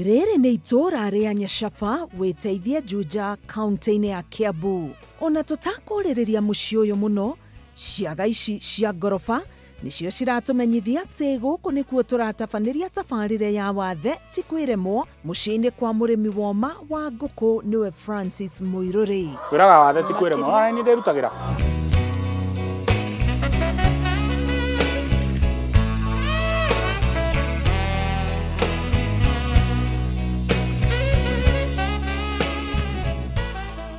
Rĩrĩ nĩ itũũra rĩa Nyacaba wĩteithie Juja kaunti-inĩ ya Kiambu. Ona tũtakũrĩrĩria mũciĩ ũyũ mũno, ciaga ici cia ngoroba nĩcio ciratũmenyithia atĩ gũkũ nĩkuo tũratabanĩria tabarĩre ya wathe ti kwĩremwo mũciĩ-inĩ kwa mũrĩmi woma wa ngũkũ nĩwe Francis Muiruri. Kwĩraga wathe ti kwĩremwo, ona nĩ ndĩrutagĩra.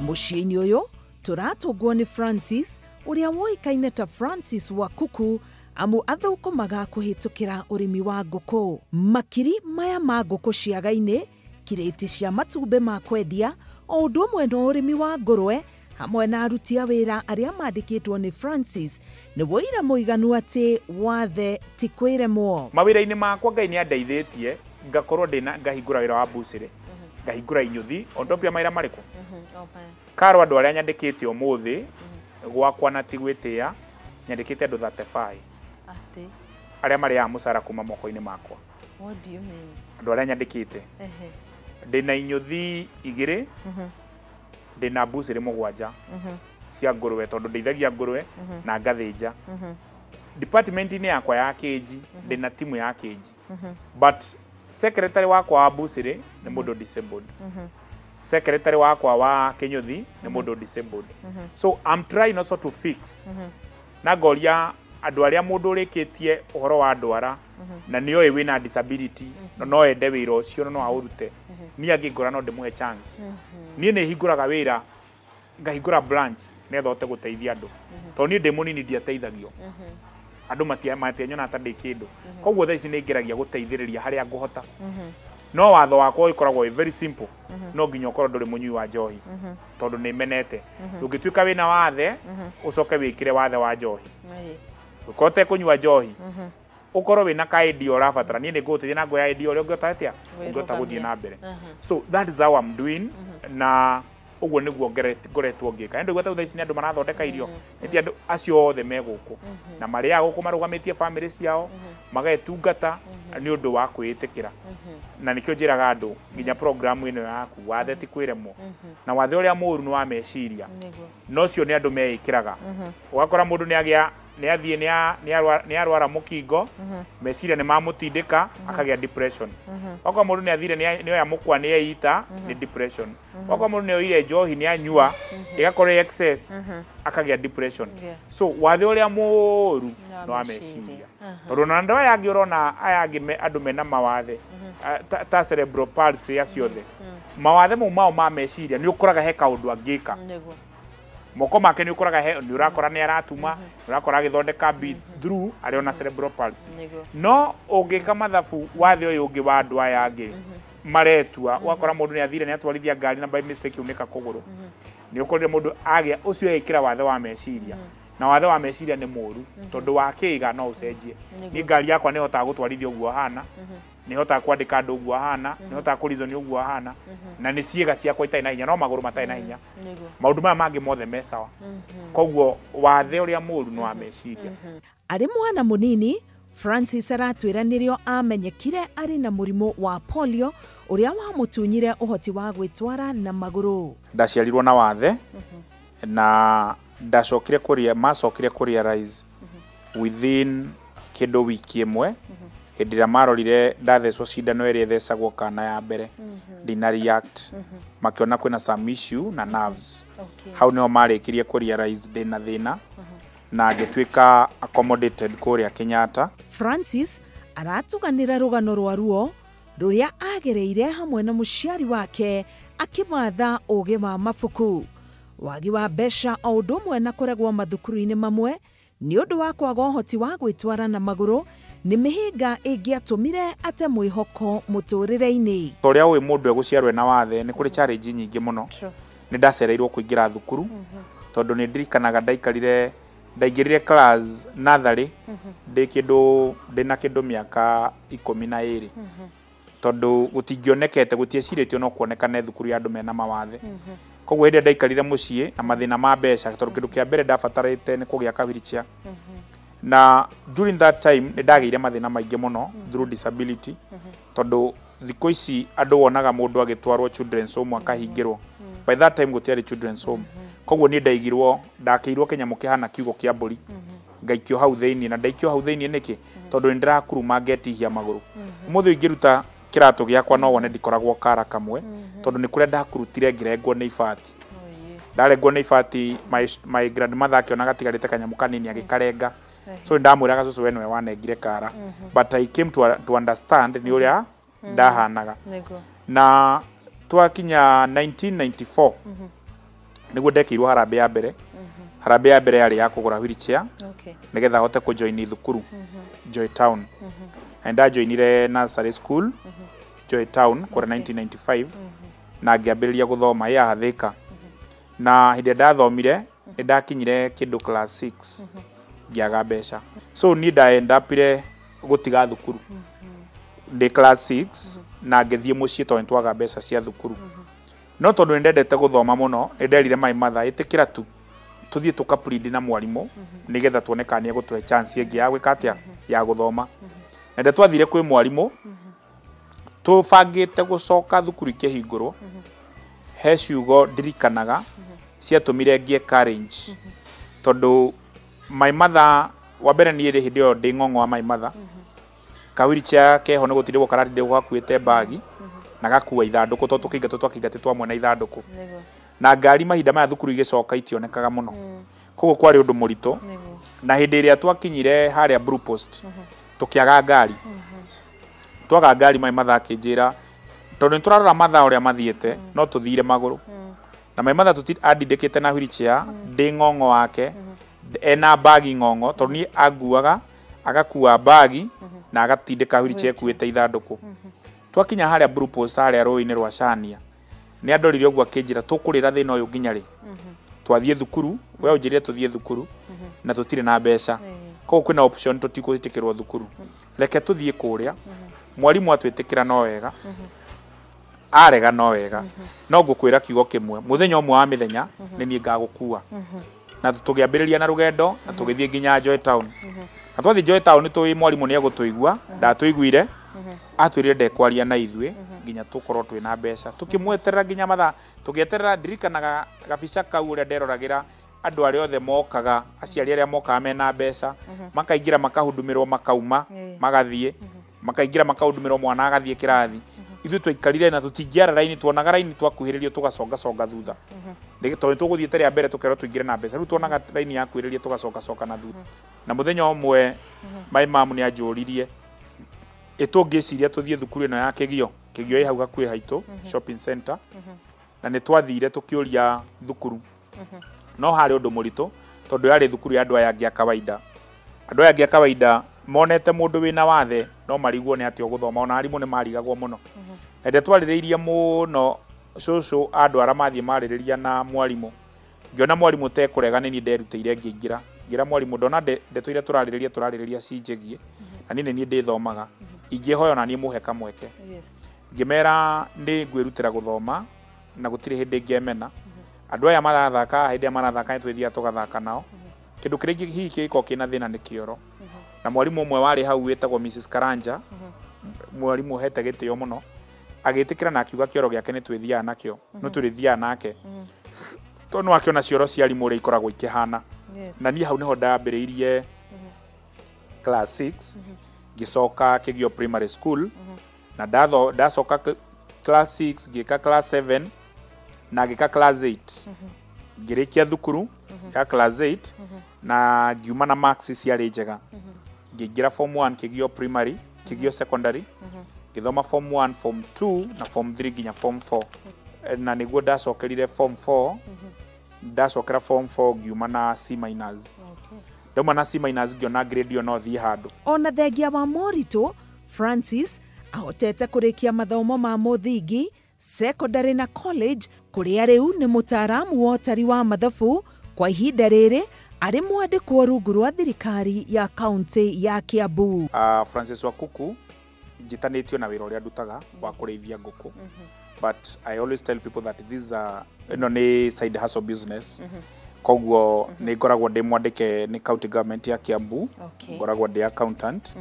Mũciĩ-inĩ ũyũ tũratũngwo nĩ Francis ũrĩa woĩkaine ta Francis Wakuku amu athũkũmaga kũhĩtũkĩra ũrĩmi wa ngũkũ. Makiri maya ma ngũkũ ciaga-inĩ, kirĩti cia matumbĩ ma kwendia, o ũndũ ũmwe na ũrĩmi wa ngũrwe hamwe na aruti a wĩra arĩa mandĩkĩtwo nĩ Francis nĩ wũira mũiganu atĩ wathe ti kwĩremwo. Mawĩra-inĩ makwa Ngai nĩ andeithĩtie ngakorwo ndĩna ngahingũra wĩra wa mbucĩrĩ, ngahingũra inyuthi on top ya mawĩra marĩkũ? Karo andũ arĩa nyandĩkĩte ũmũthĩ gwakwa na ti gwĩtĩa nyandĩkĩte andũ 35 Atĩ arĩa marĩaga mũcara kuma moko-inĩ makwa. What do you mean? Andũ arĩa nyandĩkĩte. Ndĩna inyuthi igĩrĩ, ndĩna mbucĩrĩ 7 cia ngũrwe tondũ ndeithagia ngũrwe na ngathĩnja. Department-inĩ yakwa ya kĩnji ndĩna timu ya kĩnji, but secretary wakwa wa mbucĩrĩ nĩ mũndũ disabled. Secretary wakwa wa kĩnyũthi nĩ mũndũ disabled. So I'm trying also to fix. Na ngoria andũ arĩa mũndũ ũrĩkĩtie ũhoro wa ndwara na nĩoĩ wĩna disability na no ende wĩra ũcio na no aũrute, niĩ angĩngora no ndĩmũhe chance. Niĩ nĩ hingũraga wĩra ngahingũra branch nĩgetha hote gũteithia andũ, tondũ niĩ ndĩ mũnini ndiateithagio, andũ matianyonaga ta ndĩ kĩndũ. Koguo thaa ici nĩ ngeragia gũteithĩrĩria harĩa ngũhota. No watho wakwa ũkoragwo wĩ very simple, no nginya ũkorwo ndũrĩ mũnyui wa njohi, tondũ nĩ menete ndũngĩtuĩka wĩna wathe ũcoke wĩkĩre wathe wa njohi. Ũkorwo ũtekũnyua njohi, ũkorwo wĩna ka idea ũrabatara, niĩ nĩ ngũgũteithia na nguoya idea ũrĩa ũngĩhota atĩa, ũngĩhota gũthiĩ na mbere. So that is how I'm doing, na ũguo nĩguo ngoretwo ngĩka. Nĩ ndũigua ta thaa ici nĩ andũ marathondeka irio, nĩ ti andũ acio othe me gũkũ na marĩaga gũkũ marũgamĩtie famĩlĩ ciao, magetungata nĩ ũndũ wa kwĩĩtĩkĩra. Na nĩkĩo njĩraga andũ nginya program ĩno yaku wathe ti kwĩremwo, na wathe ũrĩa mũũru nĩ wa meciria, no ũcio nĩ andũ meĩkĩraga. Ũgakora mũndũ nĩ agĩa nĩ athiĩ nĩ arwara mũkingo, meciria nĩ mamũtindĩka akagĩa depression. Ũgakora mũndũ nĩ athire nĩ oya mũkwa nĩ eita, nĩ depression. Ũgakora mũndũ nĩ oire njohi nĩ anyua ĩgakorwo excess, akagĩa depression. So wathe ũrĩa mũũru nĩ wa meciria, tondũ ona andũ aya angĩ ũrona aya angĩ andũ mena mawathe ta cerebral palsy acio othe, mawathe mau mao ma meciria nĩ ũkoraga he kaũndũ angĩka. Moko make nĩ ũkoraga he nĩ ũrakora nĩ aratuma, nĩ ũrakora agĩthondeka beads through arĩ ona cerebral palsy. No ũngĩka mathabu wathe ũyũ ũngĩ wa andũ aya angĩ maretua, ũgakora mũndũ nĩ athire nĩ atwarithia ngari na by mistake unĩka kũgũrũ, nĩ ũkorire mũndũ agĩa ũcio ekĩra wathe wa meciria, na wathe wa meciria nĩ mũũru tondũ wakĩiga no ũcenjie. Niĩ ngari yakwa nĩ hotaga gũtwarithia ũguo hana, nĩ hotaga kwandĩka andũ ũguo hana, nĩ hotaga kũreason ũguo hana, na nĩ ciĩga ciakwa itarĩ na hinya, no magũrũ matarĩ na hinya, maũndũ maya mangĩ mothe me sawa. Koguo wathe ũrĩa mũũru nĩ wa meciria. Arĩ mwana mũnini, Francis aratwĩra nĩrĩo amenyekire arĩ na mũrimũ wa polio ũrĩa wamũtunyire ũhoti wa gwĩtwara na magũrũ. Ndaciarirwo na wathe na ndacokire kũrĩa macokire kũrealize within kĩndũ wiki ĩmwe, hĩndĩ ĩrĩa marorire ndathecwo cindano ĩrĩa ĩthecagwo kana ya mbere ndina react, makĩona kwĩna some issue na nerves. Hau nĩho marĩkirie kũrealize ndĩna thĩna na ngĩtuĩka accommodated kũrĩa Kenyatta. Francis aratuganĩra rũgano rwa ruo rũrĩa agereire hamwe na mũciari wake akĩmatha ũgĩ wa mabuku, wagi wa mbeca o ũndũ ũmwe na kũregwo mathukuru-inĩ mamwe nĩ ũndũ wa kwaga ũhoti wa gwĩtwara na magũrũ nĩ mĩhĩnga ĩngĩatũmire ate mwĩhoko mũtũrĩre-inĩ. Ta ũrĩa ũĩ mũndũ egũciarwo ena wathe nĩ kũrĩ challenge nyingĩ mũno. Nĩ ndacereirwo kũingĩra thukuru tondũ nĩ ndirikanaga ndaikarire ndaingĩrire class natharĩ ndĩ kĩndũ ndĩna kĩndũ mĩaka 12, tondũ gũtingĩonekete gũtiecirĩtio no kuonekane thukuru ya andũ mena mawathe. Koguo hĩndĩ ĩrĩa ndaikarire mũciĩ na mathĩna ma mbeca, tondũ kĩndũ kĩa mbere ndabatarĩte nĩ kũgĩa ka wheelchair. Na during that time nĩ ndagĩire mathĩna maingĩ mũno through disability, tondũ Thikũ ici andũ wonaga mũndũ agĩtwarwo children's home akahingĩrwo. By that time gũtiarĩ children's home, koguo niĩ ndaigirwo, ndakĩirwo kĩnyamũ kĩhana kiugo kĩa mbũri, ngaikio hau thĩinĩ. Na ndaikio hau thĩinĩ nĩkĩ? Tondũ nĩ ndĩrakuruma ngetihia magũrũ. Ũmũthĩ ingĩruta kĩratũ gĩakwa no wone ndikoragwo kara kamwe, tondũ nĩ kũrĩa ndakurutire ngĩrengwo nĩ ibati. Ndarengwo nĩ ibati, my grandmother akĩona gatigarĩte kanyamũ kanini agĩkarenga. So ndamwĩraga, "Cũcũ, we nĩwe wanengire kara." But I came to understand nĩ ũrĩa ndahanaga. Na twakinya 1994 nĩguo ndekĩirwo harambĩ ya mbere. Harambĩ ya mbere yarĩ ya kũgũra wheelchair nĩgetha hote kũjoin thukuru Joy Town, na ndajoinire nursery school Joy Town kũrĩa 1995 na ngĩambĩrĩria gũthoma ya Thika. Na hĩndĩ ĩrĩa ndathomire, nĩ ndakinyire kĩndũ class 6, ngĩaga mbeca, so niĩ ndaendapire gũtiga thukuru ndĩ class 6 na ngĩthiĩ mũciĩ tondũ nĩ twaga mbeca cia thukuru. No tondũ nĩ ndendete gũthoma mũno, nĩ nderire my mother, "Ĩtĩkĩra tu tũthiĩ tũkaplead na mwarimũ nĩgetha tuone kana nĩ egũtũhe chance ĩngĩ ya gwĩka atĩa, ya gũthoma." Na rĩrĩa twathire kwĩ mwarimũ tũbangĩte gũcoka thukuru ikĩhingũrwo, he ciugo ndirikanaga ciatũmire ngĩe courage, tondũ my mother, wa mbere niĩ hĩndĩ ĩyo ndĩ ng'ong'o wa my mother, ka wheelchair keho nĩ gũtindĩkwo karatindĩkwo gakuĩte mbagi na gakua ithandũkũ, tondũ tũkĩingatwo twakĩingatĩtwo hamwe na ithandũkũ. Na ngari mahinda maya thukuru igĩcoka itionekaga mũno, koguo kwarĩ ũndũ mũritũ. Na hĩndĩ ĩrĩa twakinyire harĩa Blue Post tũkĩaga ngari, twaga ngari, my mother akĩnjĩra, tondũ nĩ tũrarora mathaa ũrĩa mathiĩte, no tũthire magũrũ. Na my mother andindĩkĩte na wheelchair, ndĩ ng'ong'o wake ena mbagi ng'ong'o, tondũ niĩ anguaga, agakua mbagi na agatindĩka wheelchair ĩkuĩte ithandũkũ. Twakinya harĩa Blue Post, harĩa rũĩ-inĩ rwa Cania, nĩ andorire ũguo akĩnjĩra, "Tũkũrĩra thĩna ũyũ nginya rĩ? Twathiĩ thukuru, we ũnjĩrire tũthiĩ thukuru na tũtirĩ na mbeca, koguo kwĩna option tũtikũhĩtĩkĩrwo thukuru. Reke tũthiĩ kũrĩa, mwarimũ atwĩtĩkĩra no wega, arega no wega, no ngũkwĩra kiugo kĩmwe, mũthenya ũmwe wa mĩthenya nĩ niĩ ngagũkua." Na tũgĩambĩrĩria na rũgendo na tũgĩthiĩ nginya Joy Town. Na twathiĩ Joy Town tũĩ mwarimũ nĩ egũtũigua, ndatũiguire. Atwĩrire ndekwaria na ithuĩ nginya tũkorwo twĩna mbeca. Tũkĩmweterera nginya mathaa, tũgĩeterera. Ndirikanaga gabica kau ũrĩa nderoragĩra andũ arĩa othe mokaga, aciari arĩa mokaga mena mbeca, makaingĩra makahudumĩrwo, makauma, magathiĩ, makaingĩra makahudumĩrwo, mwana agathiĩ kĩrathi. Ithuĩ twaikarire na tũtingĩara raini, tuonaga raini twakuhĩrĩrio tũgacongaconga thutha. Tondũ tũgũthiĩte rĩa mbere tũkerwo tũingĩre na mbeca, rĩu tuonaga raini yakuhĩrĩria tũgacokacoka na thutha. Na mũthenya ũmwe my mom nĩ anjũririe, "Ĩ tũngĩciria tũthiĩ thukuru ĩno ya Kĩgio?" Kĩgio ĩ hau hakuhĩ haitũ shopping center. Na nĩ twathire tũkĩũria thukuru, no harĩ ũndũ mũritũ tondũ yarĩ thukuru ya andũ aya angĩ a kawaida. Andũ aya angĩ a kawaida monete mũndũ wĩna wathe no marigwo nĩ atĩa ũgũthoma, ona arimũ nĩ marigagwo mũno. Na rĩrĩa twarĩrĩirie mũno, cũcũ andwara mathiĩ marĩrĩria na mwarimũ, ngĩona mwarimũ tekũrega, nĩ niĩ nderutĩire ngĩingĩra. Ngĩra mwarimũ, "Ndona ndeto iria tũrarĩrĩria cinjĩgie, na niĩ nĩ niĩ ndĩthomaga, ingĩhoya ona niĩ mũhe kamweke." Ngĩmera nĩ ngwĩrutĩra gũthoma na gũtirĩ hĩndĩ ngemena. Andũ aya marathaka, hĩndĩ ĩrĩa marathaka nĩ twĩthiaga tũgathaka nao, kĩndũ kĩrĩa hihi kĩngĩkorwo kĩna thĩna nĩ kĩoro. Na mwarimũ ũmwe warĩ hau wĩtagwo Mrs Karanja, mwarimũ ũhete gĩtĩo mũno, agĩtĩkĩra na akiuga kĩoro gĩake nĩ twĩthiaga nakĩo, no tũrĩthiaga nake, tondũ nĩ wakĩona cioro cia arimũ ũrĩa ikoragwo ikĩhana. Na niĩ hau nĩho ndambĩrĩirie class 6, ngĩcoka Kĩgio Primary School. Na ndacoka class 6, ngĩka class 7 na ngĩka class 8. Ngĩrĩkia thukuru ya class 8 na ngiuma na marks ciarĩ njega, ngĩingĩra form 1 Kĩgio Primary, Kĩgio Secondary, ngĩthoma form 1, form 2 na form 3 nginya form 4. Na nĩguo ndacokerire form 4. Ndacokera form 4 ngiuma na C minus. Ndauma na C minus, ngĩona grade ĩyo no thiĩ handũ. Ona thengia wa moritũ, Francis ahotete kũrĩkia mathomo ma mũthingi, secondary na college, kũrĩa rĩu nĩ mũtaaramu wa ũtari wa mathabu. Kwa ihinda rĩrĩ arĩ mwandĩkwo rungu rwa thirikari ya kaunti ya Kiambu. Francis Wakuku njĩtanĩtio na wĩra ũrĩa ndutaga wa kũrĩithia ngũkũ, but I always tell people that this ĩno nĩ side hustle business. Koguo nĩ ngoragwo ndĩ mwandĩke nĩ county government ya Kiambu. Ngoragwo ndĩ accountant,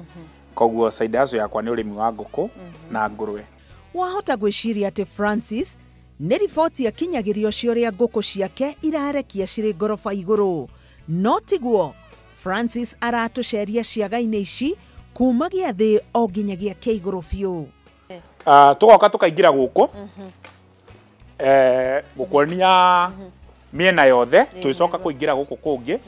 koguo side hustle yakwa nĩ ũrĩmi wa ngũkũ na ngũrwe. Wahota gwĩciria atĩ Francis nĩ riboti akinyagĩrio cia ũrĩa ngũkũ ciake irarekia cirĩ ngoroba igũrũ. No tiguo, Francis aratũceria ciaga-inĩ ici kuma gĩa thĩ o nginyagia kĩa igũrũ biũ. Tũgoka tũkaingĩra gũkũ gũkuonia mĩena yothe, tũgĩcoka kũingĩra gũkũ kũngĩ.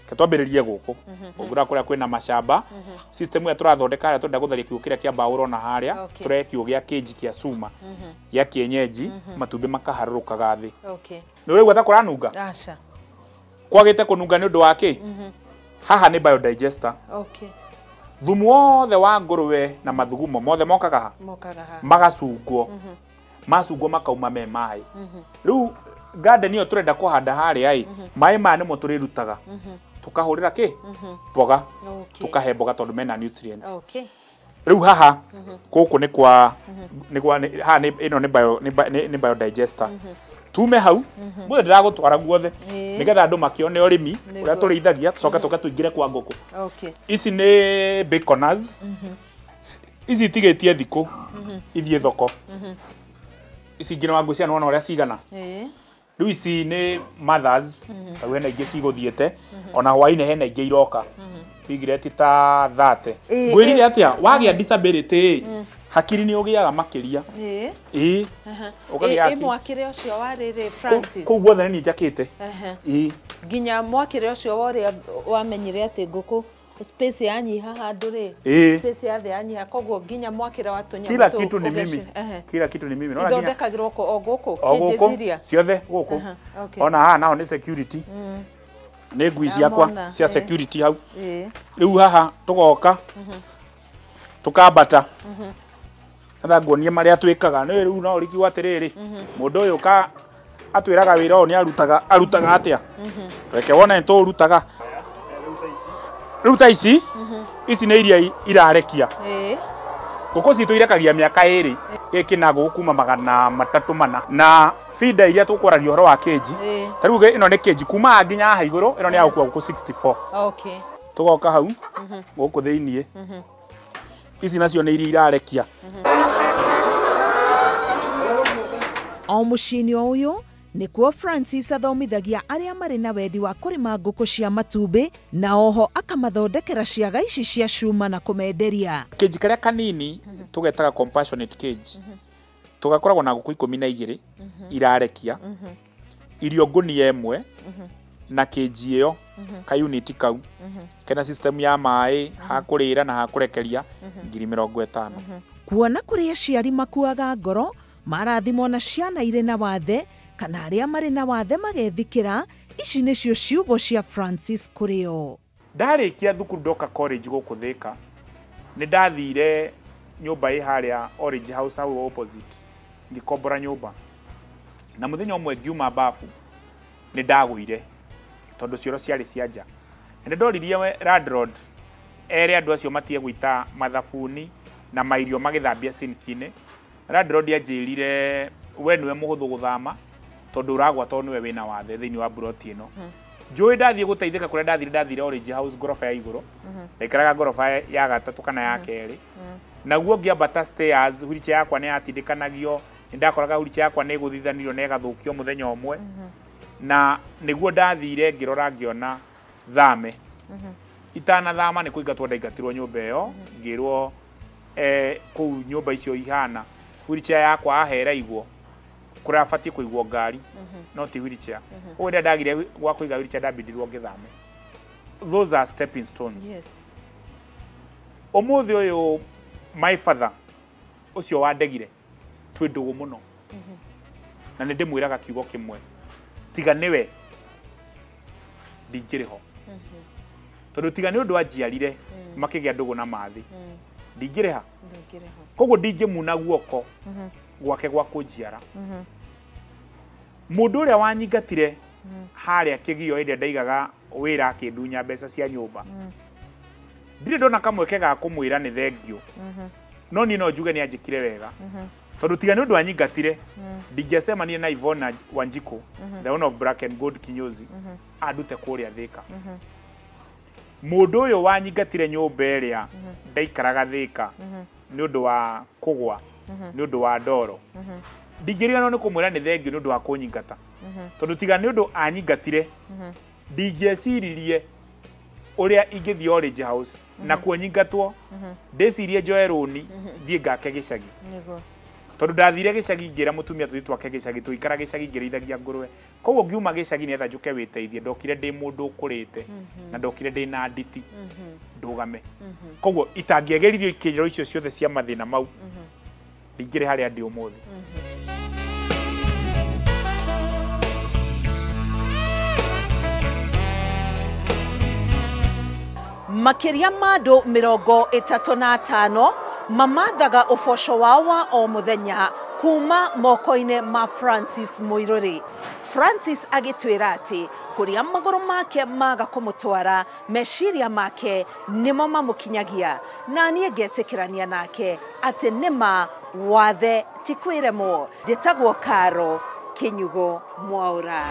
Ke twambĩrĩrie gũkũ ũngĩrora kũrĩa kwĩna macamba, system ĩrĩa tũrathondeka harĩa tũrenda gũtharia kiugũ kĩrĩa kĩa mbaũ ũrona harĩa, tũrehe kiugũ gĩa kĩnji kĩa cuma gĩa kienyeji, matumbĩ makaharũrũkaga thĩ. Nĩ ũraigua ta kũranunga? Aca. Kwagĩte kũnunga nĩ ũndũ wa kĩ? Haha nĩ biodigester. Thumu wothe wa ngũrwe na mathugumo mothe mokaga ha? Mokaga haha. Magacungwo. Macungwo makauma me maĩ. Rĩu garden ĩyo tũrenda kũhanda harĩa ĩ, maĩ maya nĩmo tũrĩrutaga. Tũkahũrĩra kĩ? Mboga. Tũkahe mboga tondũ mena nutrients. Rĩu haha gũkũ nĩ kwa nĩ kwa haha nĩ ĩno nĩ bio nĩ biodigester. Tume hau mũthĩ ndĩragũtwara guothe nĩgetha andũ makĩone ũrĩmi ũrĩa tũrĩithagia, tũcoke tũke tũingĩre kwa ngũkũ. Ici nĩ baconers. Ici itigĩtie thikũ ithiĩ thoko. Ici ingĩ nĩ wangũ nĩwona ũrĩa cigana. Rĩu ici nĩ mothers, rĩu hena ingĩ cigũthiĩte, ona hwainĩ hena ingĩ iroka. Piglet ta 30. Ngwĩrire atĩa, wagĩa disability hakiri nĩ ũgĩaga makĩria. Ĩĩ. Ũkagĩa hakiri. Mwakĩre ũcio wa rĩrĩ Francis. Kũu guothe nĩ niĩ njakĩte. Ĩĩ. Nginya mwakĩre ũcio wa ũrĩa wamenyire atĩ ngũkũ space yanyiha handũ rĩ, space ya thĩ yanyiha, koguo nginya mwakĩre wa tũnyamũ Kila kitu ni mimi. Kila kitu ni mimi. Ithondekagĩrwo o gũkũ, o gũkũ ciothe gũkũ. Ona haha naho nĩ security. Nĩ ngui ciakwa cia security hau. Rĩu haha tũgoka tũkambata. Natha nguonie marĩa twĩkaga. Nĩ rĩu no ũrikiuga atĩrĩrĩ, mũndũ ũyũ ka atwĩraga wĩra ũyũ nĩ arutaga atĩa? Reke wone nĩ tũũrutaga. Rĩu ta ici, ici nĩ iria irarekia. Ngũkũ citũ irekagia mĩaka 2. Gĩkĩ na ngũkũ kuma 304. Na feeder iria tũkwaragia ũhoro wa kĩnji. Ta rĩu ĩno nĩ kĩnji kuma nginya haha igũrũ, ĩno nĩ ya gũkua ngũkũ 64. Tũgoka hau gũkũ thĩiniĩ. Ici nacio nĩ iria irarekia. O mũciĩ-inĩ o ũyũ nĩkuo Francis athomithagia arĩa marĩ na wendi wa kũrĩma ngũkũ cia matumbĩ na oho akamathondekera ciaga ici cia cuma na kũmenderia. Cage karĩa kanini tũgetaga compassionate cage. Tũgakoragwo na ngũkũ 12 irarekia. Irio ngũnia ĩmwe na cage ĩyo ka unit kau kena system ya maĩ ha kũrĩra na ha kũrekeria 50,000. Kuona kũrĩ aciari makuaga ngoro marathimwo na ciana irĩ na wathe kana arĩa marĩ na wathe magethikĩra, ici nĩcio ciugo cia Francis kũrĩ o. Ndarĩkia thukuru ndoka college gũkũ Thĩka, nĩ ndathire nyũmba ĩ harĩa Orange House hau opposite, ngĩkombora nyũmba. Na mũthenya ũmwe ngiuma bafu nĩ ndagũire tondũ cioro ciarĩ cia nja. Na nĩ ndoririe landlord ere andũ acio matige gũita mathabuni na mairio magĩthambia sinki-inĩ. Landlord anjĩrire we nĩwe mũhũthũ gũthama tondũ ũragwa tondũ nĩwe wĩna wathe thĩinĩ wa buroti ĩno. Njũĩ ndathiĩ gũteithĩka kũrĩa ndathire Orange House ngoroba ya igũrũ. Ndaikaraga ngoroba ya gatatũ kana ya kerĩ. Naguo ngĩambata stairs, wheelchair yakwa nĩ yatindĩkanagio, nĩ ndakoraga wheelchair yakwa nĩ ĩgũthithanĩrio na ĩgathũkio mũthenya ũmwe. Na nĩguo ndathire ngĩrora ngĩona thame. Itanathama nĩ kũingatwo ndaingatirwo nyũmba ĩyo, ngĩrwo kũu nyũmba icio ihana wheelchair yakwa haha ĩraigwo kũrĩa kũigwo ngari no ti wheelchair. Ũguo rĩrĩa ndagire gwa kũiga wheelchair ndambindirwo ngĩthame. Those are stepping stones. Yes. Ũmũthĩ ũyũ my father ũcio wandegire twĩ ndũgũ mũno. Na nĩ ndĩmwĩraga kiugo kĩmwe, tiga nĩwe ndingĩrĩ ho. Tondũ tiga nĩ ũndũ anjiarire makĩgĩa ndũgũ na mathĩ, ndingĩrĩ ha. Koguo ndingĩmuna guoko gwake gwa kũnjiara. Mũndũ ũrĩa wanyingatire harĩa kĩgio ĩrĩa ndaigaga wĩra akĩndunya mbeca cia nyũmba, ndirĩ ndona kamweke ga kũmwĩra nĩ thengio, no niĩ no njuge nĩ anjĩkire wega. Tondũ tiga nĩ ũndũ anyingatire, ndingĩacemania na Yvonne Wanjiku, the owner of Black and Gold Kinyozi, andute kũrĩa Thĩka. Mũndũ ũyũ wanyingatire nyũmba ĩrĩa ndaikaraga Thĩka, Nĩ ũndũ wa kũgwa, nĩ ũndũ wa ndoro. Ndingĩriganĩrwo nĩ kũmwĩra nĩ thengiũ nĩ ũndũ wa kũnyingata, tondũ tiga nĩ ũndũ anyingatire, ndingĩeciririe ũrĩa ingĩthiĩ Orange House na kuo nyingatwo, ndĩcirie njoe rũni thiĩ ngake gĩcagi. Tondũ ndathire gĩcagi ngĩra mũtumia tũthiĩ twake gĩcagi, tũikara gĩcagi ngĩrĩithagia ngũrwe. Koguo ngiuma gĩcagi nĩgetha njũke wĩteithie, ndokire ndĩ mũndũ ũkũrĩte na ndokire ndĩ na nditi ndũgame. Koguo itangĩageririo ikĩro icio ciothe cia mathĩna mau, ndingĩrĩ harĩa ndĩ ũmũthĩ. Makĩria ma andũ 35 mamathaga ũboco wao wa o mũthenya kuma moko-inĩ ma Francis Muiruri. Francis agĩtwĩra atĩ kũrĩa magũrũ make maga kũmũtwara, meciria make nĩmo mamũkinyagia, na niĩ ngetĩkĩrania nake atĩ nĩma wathe ti kwĩremwo. Njĩtagwo Karo Kinyugo Mwaura.